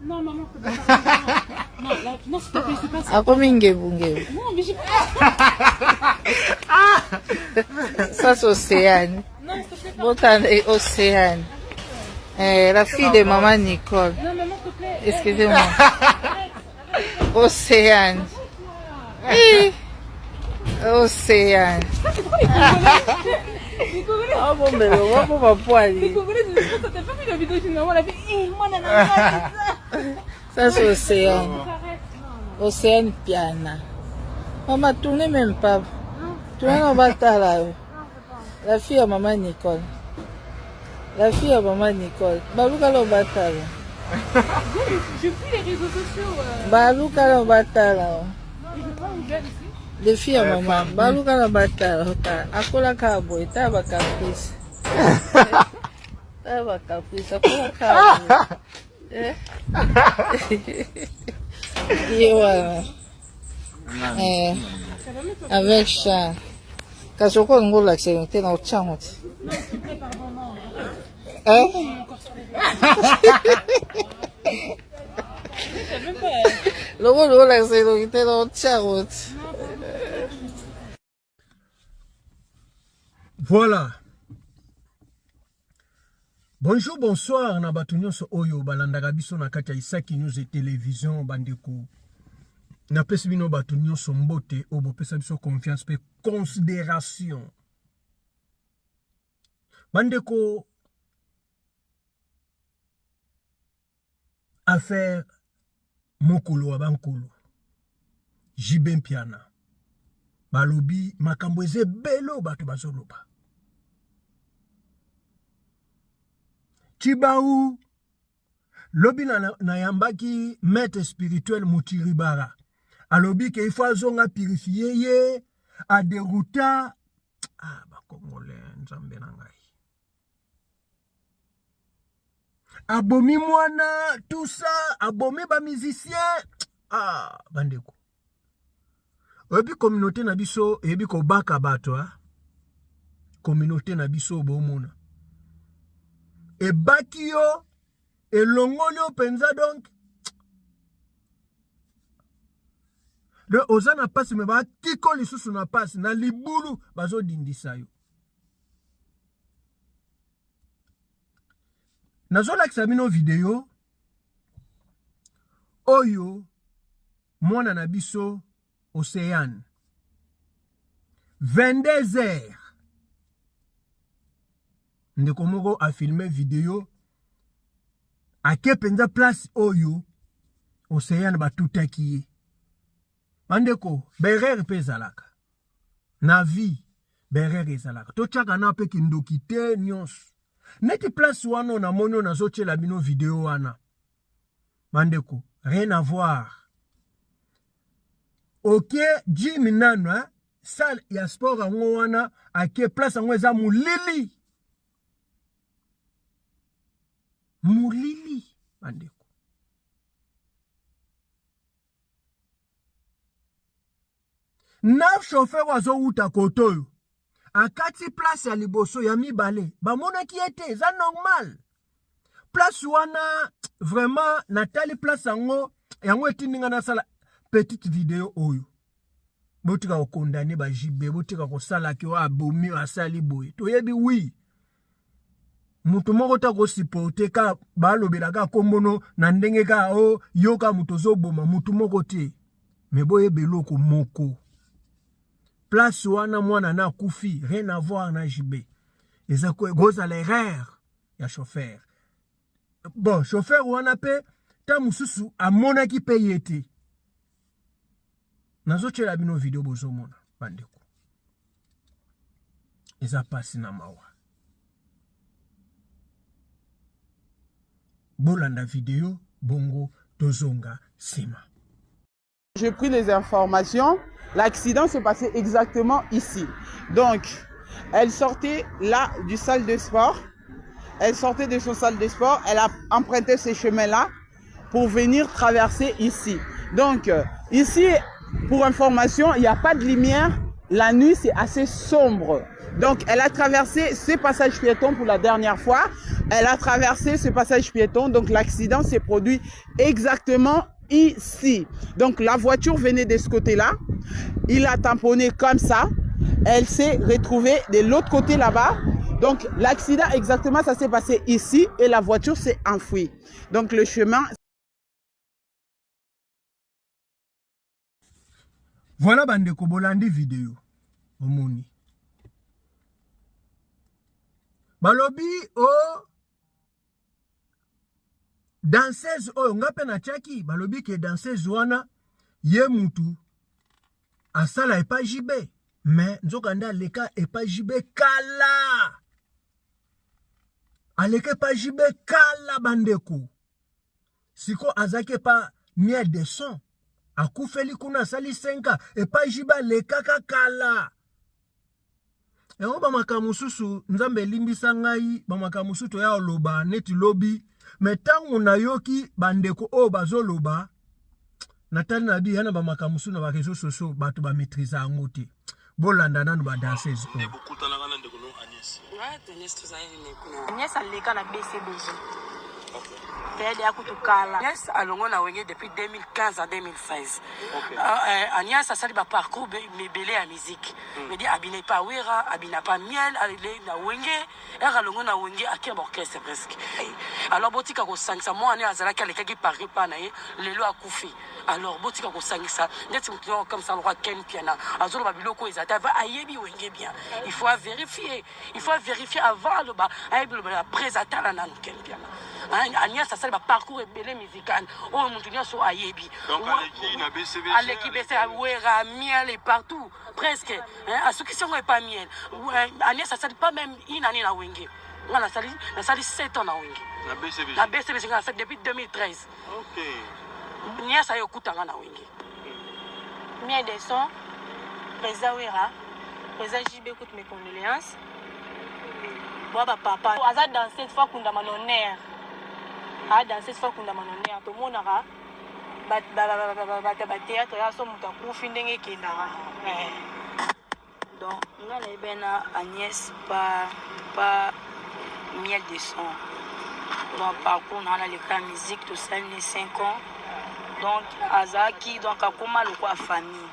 Non, maman, s'il te plaît. Non, non, là, non, s'il te plaît, c'est pas ça. Akomi ngebu ngebu. Non, mais j'ai Ça c'est Océane. Non, s'il te plaît, pardon. Botana eh, Océane. Eh, la fille de maman Nicole. Non, maman, s'il te plaît. Excusez-moi. Océane. Eh. Océane. Les Congolais, Oh bon, mais on va pas les Congolais, ils disent, t'as pas vu la vidéo d'une maman, elle a fait, eh, moi, nanana, Ça c'est Océane. arrête. Non, Océane Piana. Maman, tournez même pas. Tournez en bas là. La fille à maman Nicole. La fille à maman Nicole. Baluka lo batala. Je fuis les réseaux sociaux. Euh... Baluka lo batala. Non, je veux pas ouvert ici. Les filles à maman. Baluka lo batala. Akola ka boye ta ba caprice. Ta ba caprice. Akola ka boye. Eh? Ye wana. Eh. Avec chat. Kasi okolinga olakisa yo te na otyango te. Non, s'il te plaît, pardon, non. Eh? Encore sur les réseaux. Je sais même pas. Lokola olakisa elongi te na otyango te. Voilà. Bonjour, bonsoir na bato nyonso oyo balandaka biso na kati ya Isaki News et Télévision bandeko. Napesi bino bato nyonso mbote oyo bopesa biso confiance mpe considération. Bandeko, affaire mokolo wa bankolo JB Mpiana balobi makambo eza ebele oyo bato bazoloba. Tshibau lobi nayambaki na maître spirituel Mutiribara alobi ke il faut azonga purifie ye aderouta ah bakongolais nzambe na ngai abomi mwana tout ça abomi ba musicien ah bandeko oyebi communauté na biso eyebi kobaka bato ah? communauté na biso bomona ebaki yo elongoli yo mpenza donc de oza na mpasi me batiko lisusu na mpasi na libulu bazodindisa yo nazolakisa bino video oyo mwana na biso Oceane 22 heures ndeko moko afilme video ake mpenza place oyo Oceane batutaki ye bandeko berere mpe ezalaka na vie berere ezalaka totyaka na mpe kindoki te nyonso neti place wana oyo namoni oyo nazotyela bino video wana bandeko rien à voir oke gym nano eh? salle ya sport yango wana ake place yango eza molili molili bandeko na chauffeur azowuta kote oyo akati place ya liboso ya mibale bamonaki ye te eza normal place wana vraiment natali place yango yango etindi nga nasala petite video oyo botika kokondane ba JB botika kosala ke oyo abomi asali boye toyebi wi moto moko te akosupporte ka balobela kaka kombono na ndenge kaka o oh, yoka moto ozoboma moto moko te me boyeba eloko moko place wana mwana na akufi rien à voir na JB eza kozala erreur ya chauffeur bon chauffeur wana mpe ta mosusu amonaki mpe ye te nazotyela bino video bozomona bandeko eza mpasi na mawa bolanda video bongo tozonga nsima J'ai pris les informations. L'accident s'est passé exactement ici. Donc, elle sortait là du salle de sport. Elle sortait de son salle de sport. Elle a emprunté ce chemin-là pour venir traverser ici. Donc, ici, pour information, il n'y a pas de lumière. La nuit, c'est assez sombre. Donc, elle a traversé ce passage piéton pour la dernière fois. Elle a traversé ce passage piéton, donc l'accident s'est produit exactement ici. Donc la voiture venait de ce côté-là. Il a tamponné comme ça. Elle s'est retrouvée de l'autre côté là-bas. Donc l'accident exactement, ça s'est passé ici et la voiture s'est enfuie. Donc le chemin... Voilà bandeko bolandi video omoni balobi o oh, danseuse oyo nga mpe natiaki balobi ke danseuse wana ye mutu asala epa JB mais nzoka nde aleka epa JB kala aleka epa JB kala bandeko siko azalaki epa miel de son akufeli kuna asali 5 ans epa JB alekaka kala yango bamakambo mosusu nzambe elimbisa ngai bamakambo mosusu toya koloba neti lobi me ntango nayoki bandeko oyo bazoloba natali na bi ya na bamakambo mosusu na bareseau sociaux bato bamaîtrise yango te bolanda nanu badanseuse oyo. Agnès aleka na BCBG. Pede ya kutu kala. Agnès alongo na Wenge depuis 2015 à 2016. Okay. Agnès asali ba parcours mebele ya musique. Mais dit abina pa Wera, abina pa Miel, ale na Wenge, era alongo na Wenge akia ba orchestre presque. Alors botika kosangisa mwana azalaki alekaki Paris pa na ye, lelo akufi. Alors botika kosangisa ndeti mutu noko comme ça lokwa Ken Piana azoloba biloko eza te ayebi Wenge bien. Il faut vérifier. Il faut vérifier avant aloba ayebi loba après atala nanu Ken Piana. Agnès asali ba parcours ebele musical oyo mutu nyonso ayebi. Aleki BC Wera Miel et partout presque hein, asukisi yango epa Miel. Agnès asali pas même une année na Wenge. Nga nasali nasali 7 ans na Wenge. Na BCBG. Na BCBG nga nasali depuis 2013. OK. Nias aye okuta nga na Wenge. Miel de son, président Wera, président JB écoute mes condoléances. Boa ba papa, aza danseuse faut akundama na honneur. Aza danseuse faut akundama na honneur. Tomonaka bato ya ba théâtre ya so moto akufi ndenge ekendaka. Donc nga nayebi na Agnès pa pa miel de son. Donc parcours na na leka musique tosali ne 5 ans. Donc azalaki donc akoma lokola famille.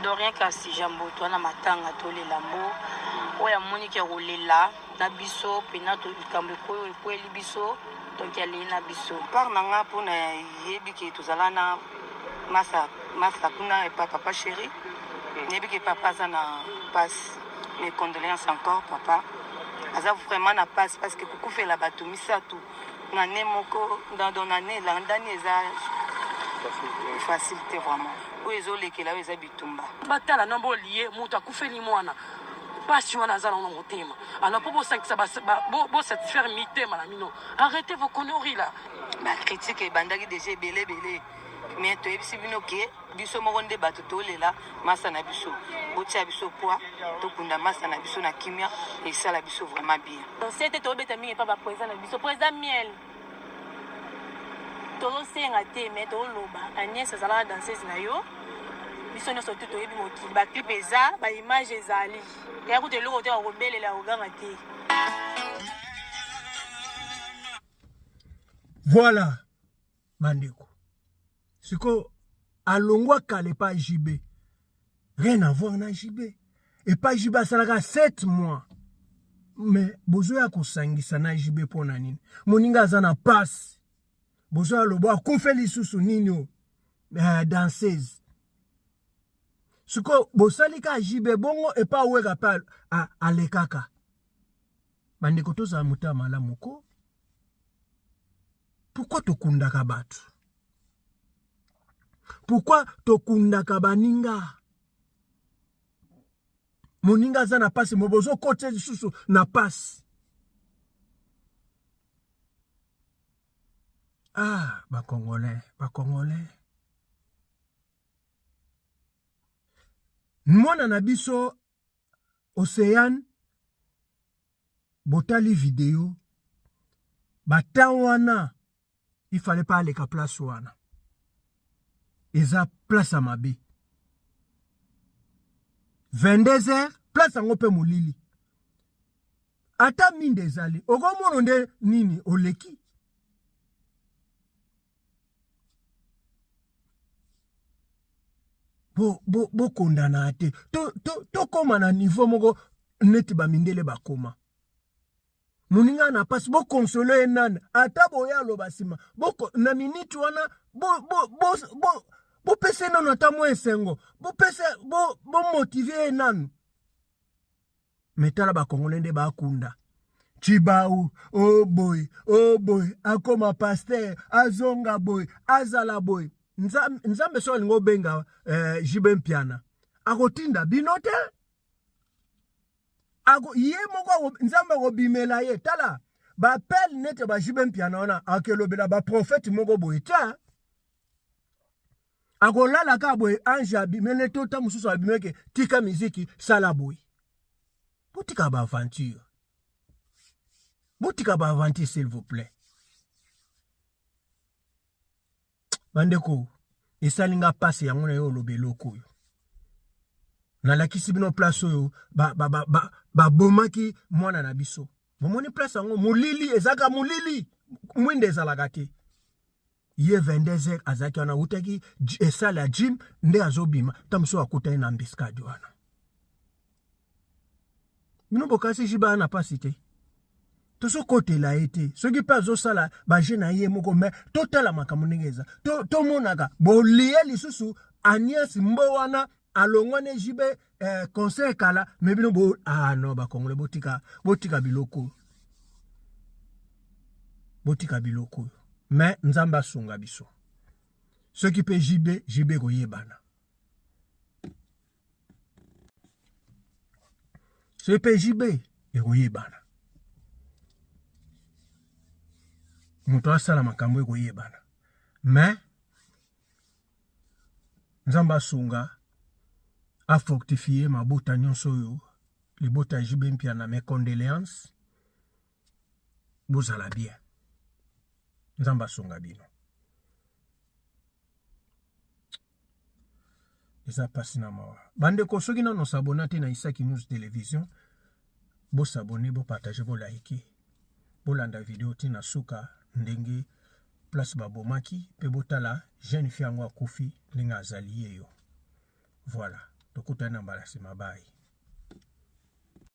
Donc rien qu'à sujet mboto wana matanga tolela mbo oyo amoniki ya kolela na biso mpena likambo ekoyo ekweli biso donc alei na biso. Part na nga mpo nayebi ke tozala na masa masa kuna epa papa chéri nayebi ke papa aza na passe. Mes condoléances encore papa aza vraiment na passe parce que kokufela bato misato na ne moko dans année elandani eza facile te vraiment oyo ezolekela oyo eza bitumba. Batala na bolie moto akufeli mwana pasi wana aza na motema. Alors po bosangisa bosatisfaire mitema na bino, arrêtez vos conneries là. Ba critique ebandaki déjà ebele ebele mais toyebisi bino ke biso moko nde bato tolela masa na biso, botia biso poids tokunda masa na biso na kimia esala biso vraiment bien. Sete tobeta mingi epa ba président na biso, président Miel tozosenga te mais toloba Agnès azalaka danseuse na yo, biso nyonso tu toyebi mokili, ba clip eza, ba image ezali, ya kutu eloko te ya kobelela koganga te. Voilà bandeko, siko alongwa kala epa JB, rien à voir na JB. Epa JB asalaka 7 mois, mais bozoya kosangisa na JB mpona nini? Moninga aza na passe, bozoya lobo akufe lisusu nini o danseuse. Siko bosali ka JB bongo epa Wera pe alekaka. Bandeko tozala motema malamu ko. Pourquoi tokundaka bato? Pourquoi tokundaka baninga? Moninga aza na pasi, mo bozokotisa lisusu na pasi. Ah, ba Congolais, ba Congolais. Mwana na biso Océane, botali video, ba temps wana, il fallait pas aleka place wana. Eza place ya mabe. 22 heures, place yango pe molili. Ata minda ezali, okomono nde nini oleki. Bokondana bo, bo te. Tokóma to, to na niveau moko neti bamindele bakoma. Moninga na pasi, bokonsole ye nani, ata boye aloba nsima na miniti wana bopesa ye nanu ata mwa esengo, bopesa bomotive ye nanu. Me tala bakongole nde bakunda Tshibau, o oh boye, o oh boye, akoma pasteur, azonga boye, azala boye. Nzambe soki alingi obenga eh, JB Mpiana, akotinda bino te. Ako, ye moko Nzambe akobimela ye. Tala, bapele nete ba JB Mpiana wana akelobela ba prophète moko boye te. Akolala kaka boye, ange abimele to ta mosusu abimeke, tika miziki, sala boye. Botika ba aventure. Botika ba aventure s'il vous plaît. Bandeko, esali nga pasi yango na yo oloba eloko oyo. Nalakisi bino place oyo babomaki ba, ba, ba mwana na biso. Bomoni place yango molili, ezalaka molili, mwinda ezalaka te. Ye 22 heures azalaki wana, awutaki esale ya gym nde azobima, ntango mosusu akutani na embuscade wana. Bino bokasi jiba na pasi te. Tozokotela ye te, soki mpe azosala baje na ye moko, me totala makambo ndenge eza. Tomonaka bolie lisusu Agnès Mbo wana alongwa ne JB eh, conseil kala, me bino bo ah non bakongole botika botika biloko. Botika biloko. Me Nzambe asunga biso. Soki mpe JB, JB koyebana. Soki mpe JB ekoyebana. Moto asala makambo ekoyebana. Mais Nzambe asunga afortifie mabota nyonso oyo libota ya JB Mpiana, mes condoléances. Bozala bien. Nzambe asunga bino. Eza pasi na mawa. Bandeko soki nano s'abonner te na Isaki News Television, bo s'abonner, bo partager, bo liker. Bolanda video ti na suka ndenge place babomaki pe botala jeune fille yango akufi ndenge azali ye yo. Voilà, tokutani na mbala sima, bye.